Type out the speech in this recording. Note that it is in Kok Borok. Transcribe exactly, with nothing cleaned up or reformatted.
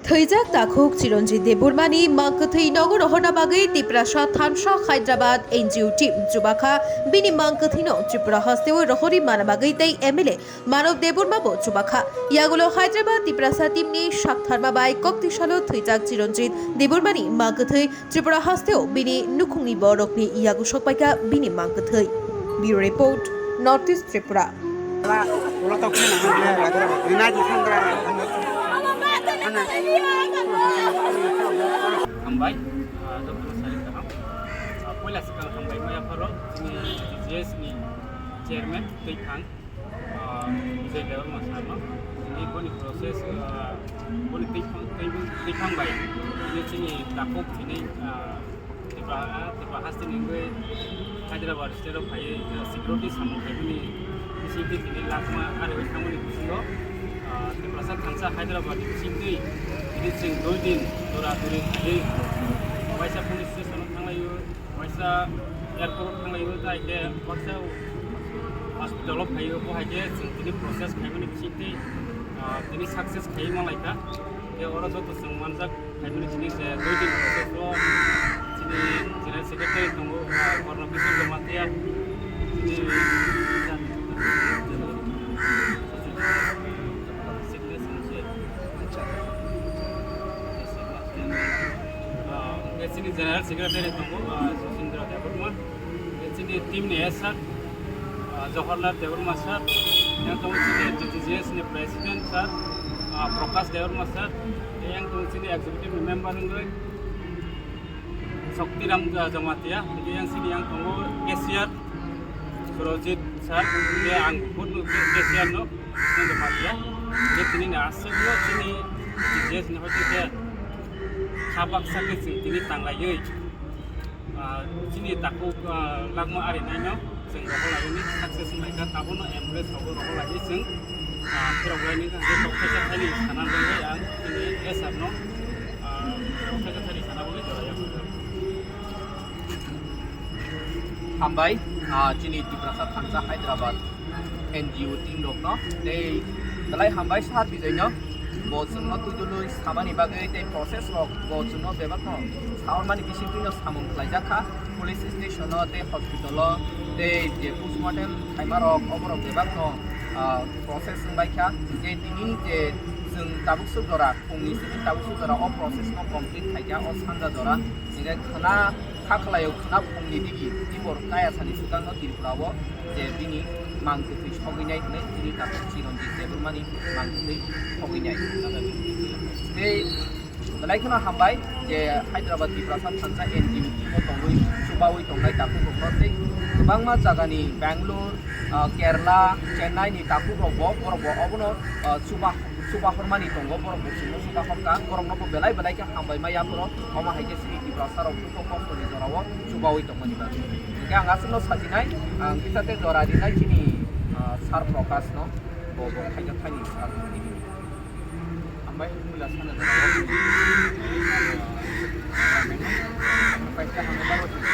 Thwijak takhuk Chiranjit Debbarmani mang kwthwi nogo rohorna bagwi Tiprasa thansa Hyderabad N G O team chubakha. Bini mang kwthwino Tripura hasteo rohorwi mana bagwi tei M L A Manav Debbarma bo chubakha. Yagulo Hyderabad Tiprasa teamni saktharma bai koktwi salo thwijak Chiranjit Debbarmani mang kwthwi Tripura hasteo bini nukhungni borokni yago sokpaikha bini mang kwthwi. Bureau Report, North East Tripura. Hambai, ah, jotono sari kaham. Ah, poila swkang hambai maya pharo chini T G S ni chairman tei phang, ah, Vijay Debbarma sir no. Tini boni process, ah, boni tei phang, tei phang bai tini chini takhuk tini, ah, Tripura, Tripura haste ni wngwi Hyderabad state o phaiwi, uh, security samung khaimani bisingtwi tini lakma ariwi thangmani bisingo, uh, Tiprasa thansa Hyderabad ni bisingtwi tini chwng dui din dora duri khaiwi waisa police station o thanglaio, waisa airport o thanglaio, tai khe waisa hospital o phaio, bo hai khe chwng tini process khaimani bisingtwi, uh, tini success khaiwi manlaikha. Tei oro joto chwng manjak. Phaimani chini se dui din process o chini General Secretary tongo, ah, Korno Kishore Jamatia. Chini ah, chini General Secretary tongo, ah, Susindra Debbarma. Chini team ni S R, ah, Jawaharlal Debbarma sir, yang tongo chini T T G S ni President sir, ah, Prakash Debbarma sir, yang tongo chini executive member wngwi Shaktiram, ah, Jamatia, yang chini yang tongo cashier Surajit sir, yang ang food cashier no Jamatia, yang chini ni aswk no chini T T G S ni hoite khe kha baksa khe chwng tini tanglaiwi. Ah, chini takhuk, ah, lakma arinaino chwng rohor laimani success wnglaikha, tabukno ambulance rogo rohor laiwi chwng, ah, phirok laini hwnkhe tokthai tokthai ni sana bagwi ang chini S R no, ah, tokthai tokthai ni sana bagwi jora yapharkha. Hambai, ah, chini Tiprasa thansa Hyderabad N G O team rokno tei belai hambai sir Bijoyno. Bo chwngno twi twi samani bagwi tei process rok bo chwngno bebakno saormani bisingtwino samung khlaijak kha. Police station o tei hospital o tei je postmortem khaima rok oborok bebakno, ah, process wngbai kha. Tei tini je chwng tabuk suk jora, phungni simi tabuk suk jora o process no complete khaikha o sanja jora. Hinkhe khwna kha khlaio, khwna phungni digi tibor kaya sani swkangno Tripura o je bini mang kwthwi sogwinai hwnwi chini takhuk Chiranjit Debbarmani mang kwthwi sogwinai. Tei belai kheno hambai je Hyderabad Tiprasa thansa N G O team o tongwi chubawi tongnai takhuk rokno tei kwbangma jagani Bangalore, ah, Kerala, Chennai ni takhuk rok bo borok bo obono, ah, chuba chuba hormani tongo, borok bo chwngno chuba horkha, borokno bo belai belai khe hambai ma yaphoro, omo hai khe chini Tiprasa rok dukho kosto ni jora o chubawi tongmani bagwi. Hinkhe ang aswkno sajinai, ang kisa tei jora rinai chini, ah, sir Prakash no, bo bo thaijak thani sir. Hambai wngmila sana jora o. Hambai khe hambai ma bo chwng